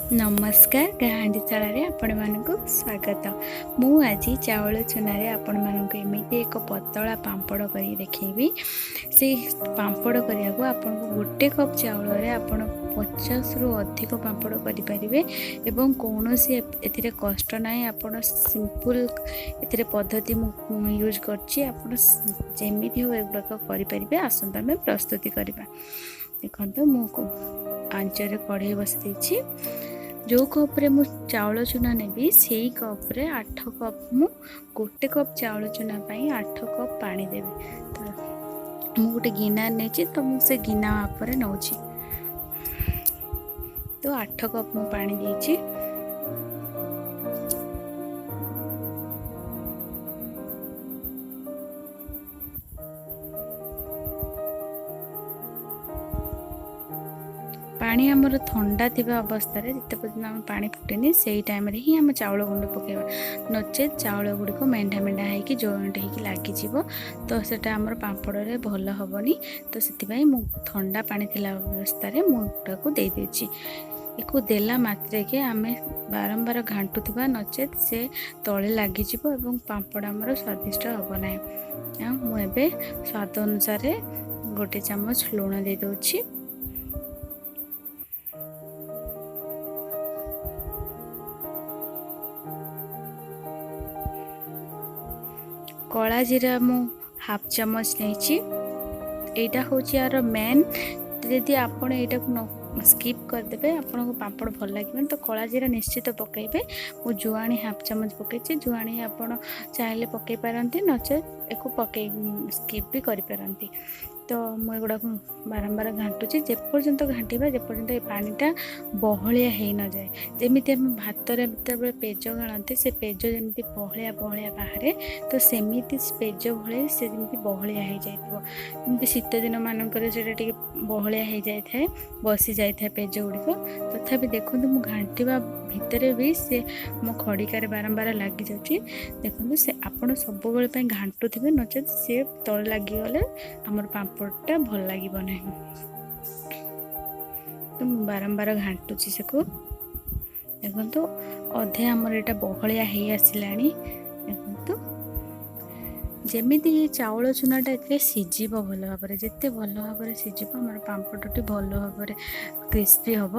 ନମସ୍କାର, ଗାହାଣ୍ଡିଶାଳାରେ ଆପଣମାନଙ୍କୁ ସ୍ୱାଗତ। ମୁଁ ଆଜି ଚାଉଳ ଚୁନାରେ ଆପଣମାନଙ୍କୁ ଏମିତି ଏକ ପତଳା ପାମ୍ପଡ଼ କରି ଦେଖେଇବି। ସେଇ ପାମ୍ପଡ଼ କରିବାକୁ ଆପଣଙ୍କୁ ଗୋଟେ କପ୍ ଚାଉଳରେ ଆପଣ 50ରୁ ଅଧିକ ପାମ୍ପଡ଼ କରିପାରିବେ ଏବଂ କୌଣସି ଏଥିରେ କଷ୍ଟ ନାହିଁ। ଆପଣ ସିମ୍ପଲ୍ ଏଥିରେ ପଦ୍ଧତି ମୁଁ ୟୁଜ୍ କରିଛି, ଆପଣ ଯେମିତି ହଉ ଏଗୁଡ଼ାକ କରିପାରିବେ। ଆସନ୍ତୁ ଆମେ ପ୍ରସ୍ତୁତି କରିବା। ଦେଖନ୍ତୁ, ମୁଁ ଆଞ୍ଚରେ କଢ଼େଇ ବସି ଦେଇଛି। ଯେଉଁ କପ୍ରେ ମୁଁ ଚାଉଳ ଚୁନା ନେବି, ସେଇ କପ୍ରେ 8 କପ୍, ମୁଁ ଗୋଟେ କପ୍ ଚାଉଳ ଚୁନା ପାଇଁ 8 କପ୍ ପାଣି ଦେବି। ତ ମୁଁ ଗୋଟେ ଗିନା ନେଇଛି, ତ ମୁଁ ସେ ଗିନା ମାପରେ ନେଉଛି। ତ 8 କପ୍ ମୁଁ ପାଣି ଦେଇଛି। ପାଣି ଆମର ଥଣ୍ଡା ଥିବା ଅବସ୍ଥାରେ, ଯେତେ ପର୍ଯ୍ୟନ୍ତ ଆମ ପାଣି ଫୁଟେନି, ସେଇ ଟାଇମ୍ରେ ହିଁ ଆମେ ଚାଉଳ ଗୁଣ୍ଡ ପକାଇବା। ନଚେତ୍ ଚାଉଳ ଗୁଡ଼ିକ ମେଣ୍ଢା ମେଣ୍ଢା ହେଇକି ଜଏଣ୍ଟ ହେଇକି ଲାଗିଯିବ, ତ ସେଇଟା ଆମର ପାମ୍ପଡ଼ରେ ଭଲ ହେବନି। ତ ସେଥିପାଇଁ ମୁଁ ଥଣ୍ଡା ପାଣି ଥିଲା ଅବସ୍ଥାରେ ମୁଁ ଏଟାକୁ ଦେଇଦେଇଛି। ଏକୁ ଦେଲା ମାତ୍ରକେ ଆମେ ବାରମ୍ବାର ଘାଣ୍ଟୁଥିବା, ନଚେତ୍ ସେ ତଳେ ଲାଗିଯିବ ଏବଂ ପାମ୍ପଡ଼ ଆମର ସ୍ୱାଦିଷ୍ଟ ହେବ ନାହିଁ। ଆଉ ମୁଁ ଏବେ ସ୍ୱାଦ ଅନୁସାରେ ଗୋଟେ ଚାମଚ ଲୁଣ ଦେଇଦେଉଛି। କଳା ଜିରା ମୁଁ ହାଫ୍ ଚାମଚ ନେଇଛି। ଏଇଟା ହେଉଛି ୟାର ମେନ୍। ଯଦି ଆପଣ ଏଇଟାକୁ ନ ସ୍କିପ୍ କରିଦେବେ, ଆପଣଙ୍କୁ ପାମ୍ପଡ଼ ଭଲ ଲାଗିବନି। ତ କଳା ଜିରା ନିଶ୍ଚିତ ପକାଇବେ। ମୁଁ ଜୁଆଣି ହାଫ୍ ଚାମଚ ପକାଇଛି। ଜୁଆଣି ଆପଣ ଚାହିଁଲେ ପକାଇ ପାରନ୍ତି, ନଚେତ୍ ଏକୁ ପକାଇ ସ୍କିପ୍ ବି କରିପାରନ୍ତି। ତ ମୁଁ ଏଗୁଡ଼ାକୁ ବାରମ୍ବାର ଘାଣ୍ଟୁଛି, ଯେପର୍ଯ୍ୟନ୍ତ ଘାଣ୍ଟିବା ଯେପର୍ଯ୍ୟନ୍ତ ଏ ପାଣିଟା ବହଳିଆ ହେଇନଯାଏ। ଯେମିତି ଆମେ ଭାତରେ ଯେତେବେଳେ ପେଜ ଗାଳନ୍ତି, ସେ ପେଜ ଯେମିତି ବହଳିଆ ବହଳିଆ ବାହାରେ, ତ ସେମିତି ପେଜ ଭଳି ସେ ଯେମିତି ବହଳିଆ ହେଇଯାଇଥିବ। ଯେମିତି ଶୀତ ଦିନମାନଙ୍କରେ ସେଇଟା ଟିକେ ବହଳିଆ ହେଇଯାଇଥାଏ, ବସି ଯାଇଥାଏ ପେଜ ଗୁଡ଼ିକ। ତଥାପି ଦେଖନ୍ତୁ, ମୁଁ ଘାଣ୍ଟିବା ଭିତରେ ବି ସେ ମୋ ଖଡ଼ିକାରେ ବାରମ୍ବାର ଲାଗିଯାଉଛି। ଦେଖନ୍ତୁ, ସେ ଆପଣ ସବୁବେଳେ ପାଇଁ ଘାଣ୍ଟୁଥିବେ, ନଚେତ୍ ସେ ତଳେ ଲାଗିଗଲେ ଆମର ପାମ୍ପଡ଼ଟା ଭଲ ଲାଗିବ ନାହିଁ। ତ ମୁଁ ବାରମ୍ବାର ଘାଣ୍ଟୁଛି ସେକୁ। ଦେଖନ୍ତୁ, ଅଧେ ଆମର ଏଇଟା ବହଳିଆ ହେଇ ଆସିଲାଣି। ଦେଖନ୍ତୁ, ଯେମିତି ଚାଉଳ ଚୁନାଟା ଏଥିରେ ସିଝିବ ଭଲ ଭାବରେ। ଯେତେ ଭଲ ଭାବରେ ସିଝିବ, ଆମର ପାମ୍ପଡ଼ଟି ଭଲ ଭାବରେ କ୍ରିସ୍ପି ହେବ।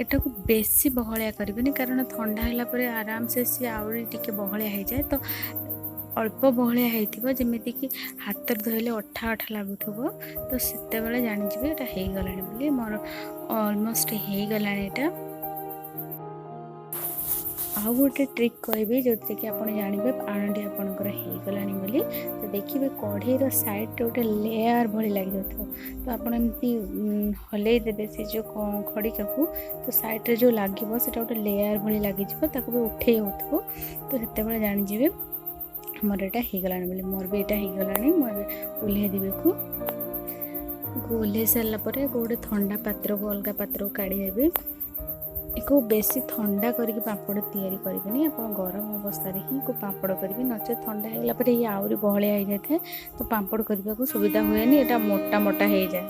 ଏଟାକୁ ବେଶୀ ବହଳିଆ କରିବେନି, କାରଣ ଥଣ୍ଡା ହେଲା ପରେ ଆରାମସେ ସିଏ ଆହୁରି ଟିକେ ବହଳିଆ ହେଇଯାଏ। ତ ଅଳ୍ପ ବହଳିଆ ହେଇଥିବ, ଯେମିତିକି ହାତରେ ଧୋଇଲେ ଅଠା ଅଠା ଲାଗୁଥିବ, ତ ସେତେବେଳେ ଜାଣିଯିବେ ଏଇଟା ହେଇଗଲାଣି ବୋଲି। ମୋର ଅଲମୋଷ୍ଟ ହେଇଗଲାଣି ଏଇଟା। ଆଉ ଗୋଟେ ଟ୍ରିକ୍ କହିବି, ଯେଉଁଥିରେ କି ଆପଣ ଜାଣିବେ ଆଣଟି ଆପଣଙ୍କର ହେଇଗଲାଣି ବୋଲି। ତ ଦେଖିବେ, କଢ଼େଇର ସାଇଡ଼୍ରେ ଗୋଟେ ଲେୟାର୍ ଭଳି ଲାଗିଯାଉଥିବ। ତ ଆପଣ ଏମିତି ହଲେଇ ଦେବେ ସେ ଯେଉଁ ଖଡ଼ିକାକୁ, ତ ସାଇଡ଼୍ରେ ଯେଉଁ ଲାଗିବ ସେଇଟା ଗୋଟେ ଲେୟାର୍ ଭଳି ଲାଗିଯିବ, ତାକୁ ବି ଉଠେଇ ହେଉଥିବ। ତ ସେତେବେଳେ ଜାଣିଯିବେ ମୋର ଏଇଟା ହେଇଗଲାଣି ବୋଲି। ମୋର ବି ଏଇଟା ହେଇଗଲାଣି। ମୁଁ ଏବେ ଓହ୍ଲେଇ ଦେବି ଏକୁ। ଓହ୍ଲେଇ ସାରିଲା ପରେ ଗୋଟେ ଥଣ୍ଡା ପାତ୍ରକୁ, ଅଲଗା ପାତ୍ରକୁ କାଢ଼ିଦେବି। ଏକୁ ବେଶୀ ଥଣ୍ଡା କରିକି ପାମ୍ପଡ଼ ତିଆରି କରିବେନି, ଆପଣ ଗରମ ଅବସ୍ଥାରେ ହିଁ ପାମ୍ପଡ଼ କରିବେ। ନଚେତ୍ ଥଣ୍ଡା ହେଇଗଲା ପରେ ଇଏ ଆହୁରି ବହଳିଆ ହେଇଯାଇଥାଏ, ତ ପାମ୍ପଡ଼ କରିବାକୁ ସୁବିଧା ହୁଏନି, ଏଇଟା ମୋଟା ମୋଟା ହେଇଯାଏ।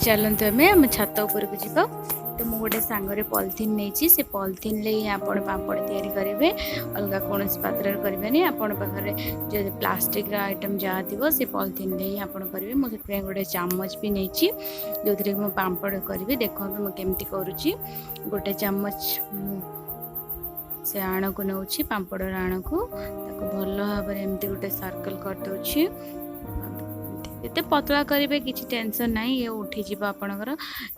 ଚାଲନ୍ତୁ ଆମେ ଆମ ଛାତ ଉପରକୁ ଯିବା। ତ ମୁଁ ଗୋଟେ ସାଙ୍ଗରେ ପଲିଥିନ୍ ନେଇଛି। ସେ ପଲିଥିନ୍ରେ ହିଁ ଆପଣ ପାମ୍ପଡ଼ ତିଆରି କରିବେ, ଅଲଗା କୌଣସି ପାତ୍ରରେ କରିବେନି। ଆପଣ ପାଖରେ ଯଦି ପ୍ଲାଷ୍ଟିକ୍ର ଆଇଟମ୍ ଯାହା ଥିବ, ସେ ପଲିଥିନ୍ରେ ହିଁ ଆପଣ କରିବେ। ମୁଁ ସେଥିପାଇଁ ଗୋଟେ ଚାମଚ ବି ନେଇଛି, ଯେଉଁଥିରେ କି ମୁଁ ପାମ୍ପଡ଼ କରିବି। ଦେଖନ୍ତୁ ମୁଁ କେମିତି କରୁଛି। ଗୋଟେ ଚାମଚ ମୁଁ ସେ ଆଣକୁ ନେଉଛି, ପାମ୍ପଡ଼ର ଆଣକୁ। ତାକୁ ଭଲ ଭାବରେ ଏମିତି ଗୋଟେ ସର୍କଲ୍ କରିଦେଉଛି। ଯେତେ ପତଳା କରିବେ କିଛି ଟେନସନ୍ ନାହିଁ, ଇଏ ଉଠିଯିବ। ଆପଣଙ୍କର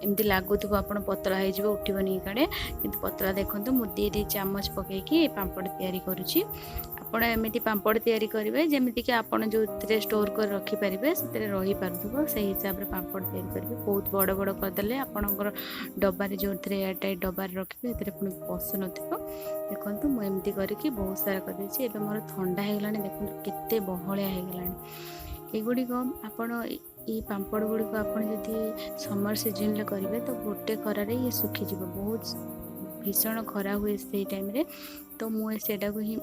ଏମିତି ଲାଗୁଥିବ ଆପଣ ପତଳା ହେଇଯିବ, ଉଠିବନି କାଡ଼େ, କିନ୍ତୁ ପତଳା। ଦେଖନ୍ତୁ, ମୁଁ 2 2 ଚାମଚ ପକାଇକି ଏ ପାମ୍ପଡ଼ ତିଆରି କରୁଛି। ଆପଣ ଏମିତି ପାମ୍ପଡ଼ ତିଆରି କରିବେ ଯେମିତିକି ଆପଣ ଯେଉଁଥିରେ ଷ୍ଟୋର୍ କରି ରଖିପାରିବେ, ସେଥିରେ ରହିପାରୁଥିବ, ସେଇ ହିସାବରେ ପାମ୍ପଡ଼ ତିଆରି କରିବେ। ବହୁତ ବଡ଼ ବଡ଼ କରିଦେଲେ ଆପଣଙ୍କର ଡବାରେ, ଯେଉଁଥିରେ ଏୟାର ଟାଇଟ୍ ଡବାରେ ରଖିବେ, ସେଥିରେ ପୁଣି ପଶୁନଥିବ। ଦେଖନ୍ତୁ, ମୁଁ ଏମିତି କରିକି ବହୁତ ସାରା କରିଦେଇଛି। ଏବେ ମୋର ଥଣ୍ଡା ହେଇଗଲାଣି। ଦେଖନ୍ତୁ କେତେ ବହଳିଆ ହେଇଗଲାଣି ଏଗୁଡ଼ିକ। ଆପଣ ଏଇ ପାମ୍ପଡ଼ ଗୁଡ଼ିକ ଆପଣ ଯଦି ସମର ସିଜନରେ କରିବେ, ତ ଗୋଟେ ଖରାରେ ଇଏ ଶୁଖିଯିବ। ବହୁତ ଭୀଷଣ ଖରା ହୁଏ ସେଇ ଟାଇମ୍ରେ। ତ ମୁଁ ସେଇଟାକୁ ହିଁ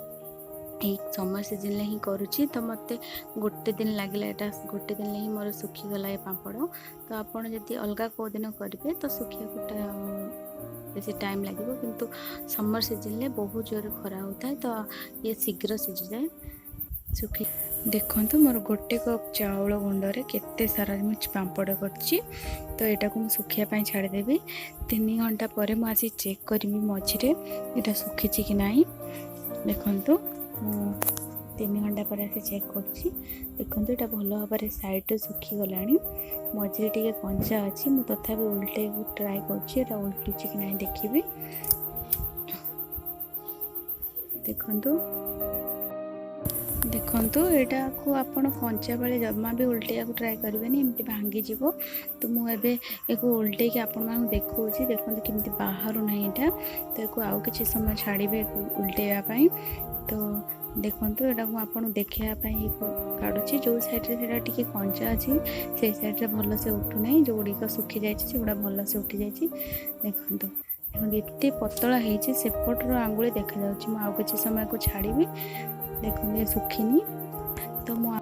ଏଇ ସମର ସିଜନ୍ରେ ହିଁ କରୁଛି। ତ ମୋତେ ଗୋଟେ ଦିନ ଲାଗିଲା, ଏଇଟା ଗୋଟେ ଦିନରେ ହିଁ ମୋର ଶୁଖିଗଲା ଏ ପାମ୍ପଡ଼। ତ ଆପଣ ଯଦି ଅଲଗା କେଉଁ ଦିନ କରିବେ, ତ ଶୁଖିବାକୁ ବେଶୀ ଟାଇମ୍ ଲାଗିବ। କିନ୍ତୁ ସମର ସିଜନ୍ରେ ବହୁତ ଜୋରେ ଖରା ହେଉଥାଏ, ତ ଇଏ ଶୀଘ୍ର ସିଝିଯାଏ, ଶୁଖି। ଦେଖନ୍ତୁ, ମୋର ଗୋଟେ କପ୍ ଚାଉଳ ଗୁଣ୍ଡରେ କେତେ ସାରା ମୁଁ ପାମ୍ପଡ଼ କରିଛି। ତ ଏଇଟାକୁ ମୁଁ ଶୁଖିବା ପାଇଁ ଛାଡ଼ିଦେବି। 3 ଘଣ୍ଟା ପରେ ମୁଁ ଆସି ଚେକ୍ କରିବି ମଝିରେ ଏଇଟା ଶୁଖିଛି କି ନାହିଁ। ଦେଖନ୍ତୁ, ମୁଁ 3 ଘଣ୍ଟା ପରେ ଆସି ଚେକ୍ କରୁଛି। ଦେଖନ୍ତୁ, ଏଇଟା ଭଲ ଭାବରେ ସାଇଡ଼୍ରେ ଶୁଖିଗଲାଣି, ମଝିରେ ଟିକେ କଞ୍ଚା ଅଛି। ମୁଁ ତଥାପି ଉଲଟେଇକୁ ଟ୍ରାଏ କରୁଛି, ଏଇଟା ଉଲଟୁଛି କି ନାହିଁ ଦେଖିବି। ଦେଖନ୍ତୁ, ଦେଖନ୍ତୁ, ଏଇଟାକୁ ଆପଣ କଞ୍ଚା ବେଳେ ଜମା ବି ଉଲଟେଇବାକୁ ଟ୍ରାଏ କରିବେନି, ଏମିତି ଭାଙ୍ଗିଯିବ। ତ ମୁଁ ଏବେ ଏକୁ ଉଲଟେଇକି ଆପଣମାନଙ୍କୁ ଦେଖାଉଛି। ଦେଖନ୍ତୁ, କେମିତି ବାହାରୁ ନାହିଁ ଏଇଟା। ତ ଏକୁ ଆଉ କିଛି ସମୟ ଛାଡ଼ିବେ ଉଲଟେଇବା ପାଇଁ। ତ ଦେଖନ୍ତୁ, ଏଇଟାକୁ ମୁଁ ଆପଣଙ୍କୁ ଦେଖାଇବା ପାଇଁ କାଢ଼ୁଛି। ଯେଉଁ ସାଇଡ଼୍ରେ ସେଇଟା ଟିକେ କଞ୍ଚା ଅଛି, ସେଇ ସାଇଡ଼୍ରେ ଭଲସେ ଉଠୁନାହିଁ। ଯେଉଁଗୁଡ଼ିକ ଶୁଖିଯାଇଛି, ସେଗୁଡ଼ା ଭଲସେ ଉଠିଯାଇଛି। ଦେଖନ୍ତୁ, ଦେଖନ୍ତୁ, ଏତେ ପତଳା ହେଇଛି, ସେପଟର ଆଙ୍ଗୁଳି ଦେଖାଯାଉଛି। ମୁଁ ଆଉ କିଛି ସମୟକୁ ଛାଡ଼ିବି। ଦେଖନ୍ତୁ, ଏ ଶୁଖିନି। ତ ମୁଁ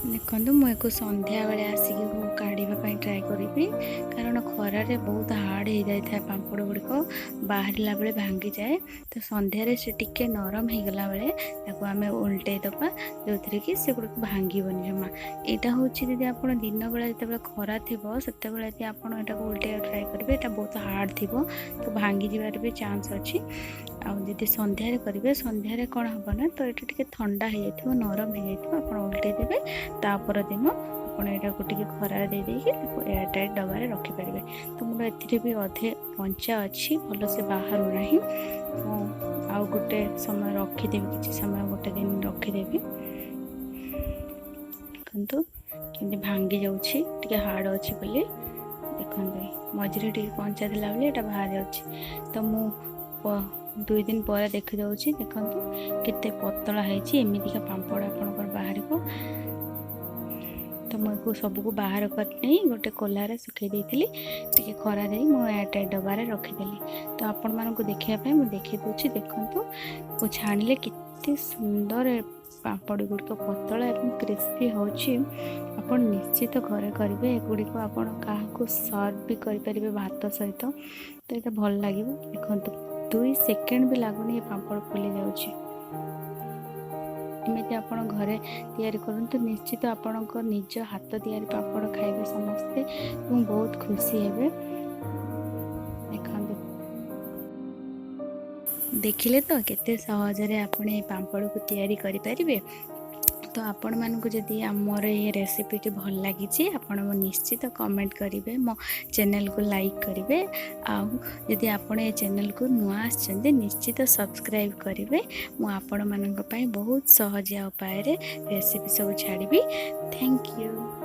ଦେଖନ୍ତୁ, ମୁଁ ୟାକୁ ସନ୍ଧ୍ୟାବେଳେ ଆସିକି ମୁଁ କାଢ଼ିବା ପାଇଁ ଟ୍ରାଏ କରିବି, କାରଣ ଖରାରେ ବହୁତ ହାର୍ଡ଼ ହେଇଯାଇଥାଏ ପାମ୍ପଡ଼ ଗୁଡ଼ିକ, ବାହାରିଲା ବେଳେ ଭାଙ୍ଗିଯାଏ। ତ ସନ୍ଧ୍ୟାରେ ସେ ଟିକେ ନରମ ହେଇଗଲା ବେଳେ ତାକୁ ଆମେ ଓଲଟେଇ ଦେବା, ଯେଉଁଥିରେ କି ସେଗୁଡ଼ିକ ଭାଙ୍ଗିବନି ଜମା। ଏଇଟା ହେଉଛି, ଯଦି ଆପଣ ଦିନ ବେଳା ଯେତେବେଳେ ଖରା ଥିବ, ସେତେବେଳେ ଯଦି ଆପଣ ଏଟାକୁ ଓଲଟେଇବାକୁ ଟ୍ରାଏ କରିବେ, ଏଇଟା ବହୁତ ହାର୍ଡ଼ ଥିବ, ତ ଭାଙ୍ଗିଯିବାର ବି ଚାନ୍ସ ଅଛି। ଆଉ ଯଦି ସନ୍ଧ୍ୟାରେ କରିବେ, ସନ୍ଧ୍ୟାରେ କ'ଣ ହେବ ନା, ତ ଏଇଟା ଟିକେ ଥଣ୍ଡା ହେଇଯାଇଥିବ, ନରମ ହେଇଯାଇଥିବ, ଆପଣ ଓଲଟେଇ ଦେବେ। ତା ପରଦିନ ଆପଣ ଏଇଟାକୁ ଟିକେ ଖରାରେ ଦେଇଦେଇକି ତାକୁ ଏୟାର ଟାଇଟ୍ ଡବାରେ ରଖିପାରିବେ। ତ ମୋର ଏଥିରେ ବି ଅଧେ କଞ୍ଚା ଅଛି, ଭଲସେ ବାହାରୁ ନାହିଁ। ମୁଁ ଆଉ ଗୋଟେ ସମୟ ରଖିଦେବି, କିଛି ସମୟ, ଗୋଟେ ଦିନ ରଖିଦେବି। ଦେଖନ୍ତୁ, କେମିତି ଭାଙ୍ଗି ଯାଉଛି, ଟିକେ ହାର୍ଡ଼ ଅଛି ବୋଲି। ଦେଖନ୍ତୁ, ମଝିରେ ଟିକେ କଞ୍ଚା ଥିଲା ବୋଲି ଏଇଟା ବାହାରି ଯାଉଛି। ତ ମୁଁ 2 ଦିନ ପରେ ଦେଖିଦେଉଛି। ଦେଖନ୍ତୁ, କେତେ ପତଳା ହେଇଛି। ଏମିତିକା ପାମ୍ପଡ଼ ଆପଣଙ୍କର ବାହାରିବ। ତ ମୁଁ ଏକୁ ସବୁକୁ ବାହାର କରି ନେଇ ଗୋଟେ କୋଲାରେ ଶୁଖେଇ ଦେଇଥିଲି। ଟିକେ ଖରା ଦେଇ ମୁଁ ଏୟାର ଡବାରେ ରଖିଦେଲି। ତ ଆପଣମାନଙ୍କୁ ଦେଖିବା ପାଇଁ ମୁଁ ଦେଖେଇ ଦେଉଛି। ଦେଖନ୍ତୁ, ମୁଁ ଛାଣିଲେ କେତେ ସୁନ୍ଦର ପାମ୍ପଡ଼ ଗୁଡ଼ିକ ପତଳା ଏବଂ କ୍ରିସ୍ପି ହେଉଛି। ଆପଣ ନିଶ୍ଚିତ ଘରେ କରିବେ। ଏଗୁଡ଼ିକ ଆପଣ କାହାକୁ ସର୍ଭ ବି କରିପାରିବେ ଭାତ ସହିତ, ତ ଏଇଟା ଭଲ ଲାଗିବ। ଦେଖନ୍ତୁ, 2 ସେକେଣ୍ଡ ବି ଲାଗୁନି, ଏ ପାମ୍ପଡ଼ ଫୁଲି ଯାଉଛି। ଏମିତି ଆପଣ ଘରେ ତିଆରି କରନ୍ତୁ, ନିଶ୍ଚିତ ଆପଣଙ୍କ ନିଜ ହାତ ତିଆରି ପାମ୍ପଡ଼ ଖାଇବେ ସମସ୍ତେ ଏବଂ ବହୁତ ଖୁସି ହେବେ। ଦେଖନ୍ତୁ, ଦେଖିଲେ ତ କେତେ ସହଜରେ ଆପଣ ଏ ପାମ୍ପଡ଼କୁ ତିଆରି କରିପାରିବେ। ତ ଆପଣମାନଙ୍କୁ ଯଦି ଆମର ଏଇ ରେସିପିଟି ଭଲ ଲାଗିଛି, ଆପଣ ନିଶ୍ଚିତ କମେଣ୍ଟ କରିବେ, ମୋ ଚ୍ୟାନେଲକୁ ଲାଇକ୍ କରିବେ। ଆଉ ଯଦି ଆପଣ ଏ ଚ୍ୟାନେଲକୁ ନୂଆ ଆସିଛନ୍ତି, ନିଶ୍ଚିତ ସବସ୍କ୍ରାଇବ୍ କରିବେ। ମୁଁ ଆପଣମାନଙ୍କ ପାଇଁ ବହୁତ ସହଜିଆ ଉପାୟରେ ରେସିପି ସବୁ ଛାଡ଼ିବି। Thank you.